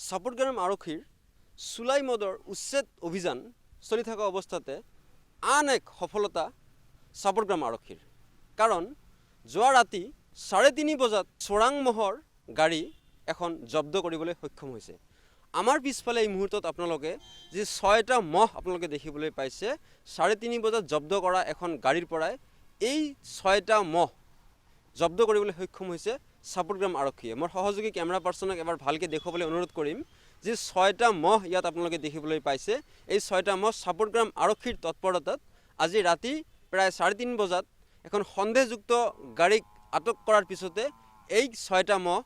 সাপটগ্ৰাম আৰক্ষীৰ চুলাই মদৰ উচ্ছেদ অভিযান চলি থকা অৱস্থাতে আন এক সফলতা সাপটগ্ৰাম আৰক্ষীৰ। কাৰণ যোৱা ৰাতি 3:30 বজাত চোৰাং ম'হৰ গাড়ী এখন জব্দ কৰিবলৈ সক্ষম হৈছে। আমাৰ পিছফালে এই মুহূৰ্তত আপোনালোকে যি 6টা ম'হ আপোনালোকে দেখিবলৈ পাইছে, 3:30 বজাত জব্দ কৰা এখন গাড়ীৰ পৰাই এই 6টা ম'হ জব্দ কৰিবলৈ সক্ষম হৈছে সাপটগ্ৰাম আৰক্ষীয়ে। মোৰ সহযোগী কেমেৰা পাৰ্চনক এবাৰ ভালকৈ দেখুৱাবলৈ অনুৰোধ কৰিম। যি 6টা ম'হ ইয়াত আপোনালোকে দেখিবলৈ পাইছে, এই 6টা ম'হ সাপটগ্ৰাম আৰক্ষীৰ তৎপৰতাত আজি ৰাতি প্ৰায় 3:30 বজাত এখন সন্দেহযুক্ত গাড়ীক আটক কৰাৰ পিছতে এই 6টা ম'হ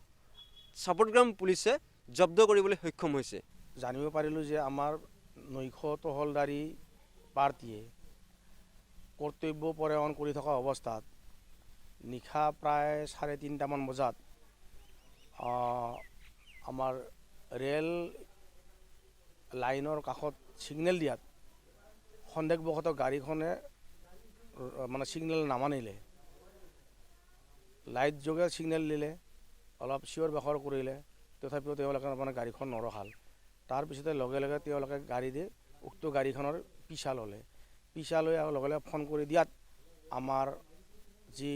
সাপটগ্ৰাম পুলিচে জব্দ কৰিবলৈ সক্ষম হৈছে। জানিব পাৰিলোঁ যে আমাৰ নৈশ টহলদাৰী পাৰ্টীয়ে কৰ্তব্য পৰায়ণ কৰি থকা অৱস্থাত নিশা প্ৰায় 3:30মান বজাত আমাৰ ৰেল লাইনৰ কাষত ছিগনেল দিয়াত সন্দেহবশতঃ গাড়ীখনে মানে ছিগনেল নামানিলে, লাইট যোগে ছিগনেল দিলে, অলপ চিঞৰ বাখৰ কৰিলে, তথাপিও তেওঁলোকে মানে গাড়ীখন নৰখাল। তাৰপিছতে লগে লগে তেওঁলোকে গাড়ী দি উক্ত গাড়ীখনৰ পিছা ল'লে। পিছা লৈ আৰু লগে লগে ফোন কৰি দিয়াত আমাৰ যি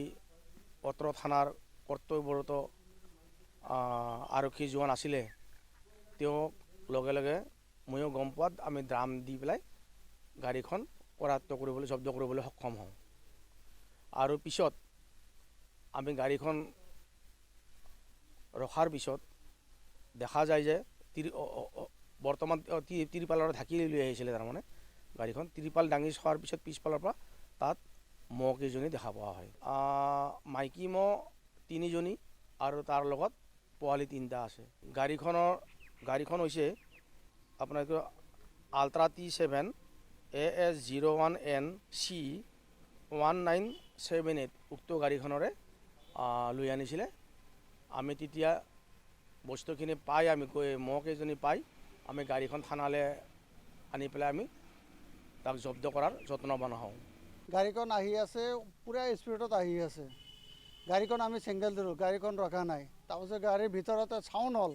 অত্ৰ থানাৰ কৰ্তব্যৰত আৰক্ষী জোৱান আছিলে, তেওঁক লগে লগে ময়ো গম পোৱাত আমি ড্ৰাম দি পেলাই গাড়ীখন কৰায়ত্ব কৰিবলৈ, জব্দ কৰিবলৈ সক্ষম হওঁ। আৰু পিছত আমি গাড়ীখন ৰখাৰ পিছত দেখা যায় যে বৰ্তমান তিৰপালৰে ঢাকি লৈ আহিছিলে। তাৰমানে গাড়ীখন তিৰপাল দাঙি চোৱাৰ পিছত পিছফালৰ পৰা তাত ম'হ কেইজনী দেখা পোৱা হয়। মাইকী ম'হ 3জনী আৰু তাৰ লগত পোৱালি 3টা আছে। গাড়ীখন হৈছে আপোনাৰ এইটো ultra T 7 AS 01 NC 1978। উক্ত গাড়ীখনৰে লৈ আনিছিলে। আমি তেতিয়া বস্তুখিনি পাই, আমি গৈ ম'হ কেইজনী পাই আমি গাড়ীখন থানালৈ আনি পেলাই আমি তাক জব্দ কৰাৰ যত্নবান হওঁ। গাড়ীখন আহি আছে, পূৰা স্পীডত আহি আছে। গাড়ীখন আমি ছিগনেল দিলোঁ, গাড়ীখন ৰখা নাই। তাৰপিছত গাড়ীৰ ভিতৰতে চাউণ্ড হ'ল,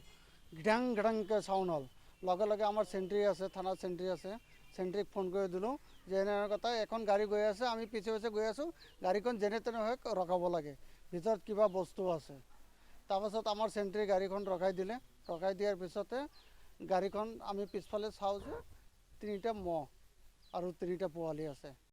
ঘিডাং ঘিডাংকৈ চাউণ্ড হ'ল। লগে লগে আমাৰ চেণ্ট্ৰি আছে, থানাত চেণ্ট্ৰি আছে, চেণ্ট্ৰিক ফোন কৰি দিলোঁ যে এনে কথা, এখন গাড়ী গৈ আছে, আমি পিছে পিছে গৈ আছোঁ, গাড়ীখন যেনে তেনে হৈ ৰখাব লাগে, ভিতৰত কিবা বস্তু আছে। তাৰপাছত আমাৰ চেণ্ট্ৰি গাড়ীখন ৰখাই দিলে। ৰখাই দিয়াৰ পিছতে গাড়ীখন আমি পিছফালে চাওঁ যে 3টা ম'হ আৰু 3টা পোৱালি আছে।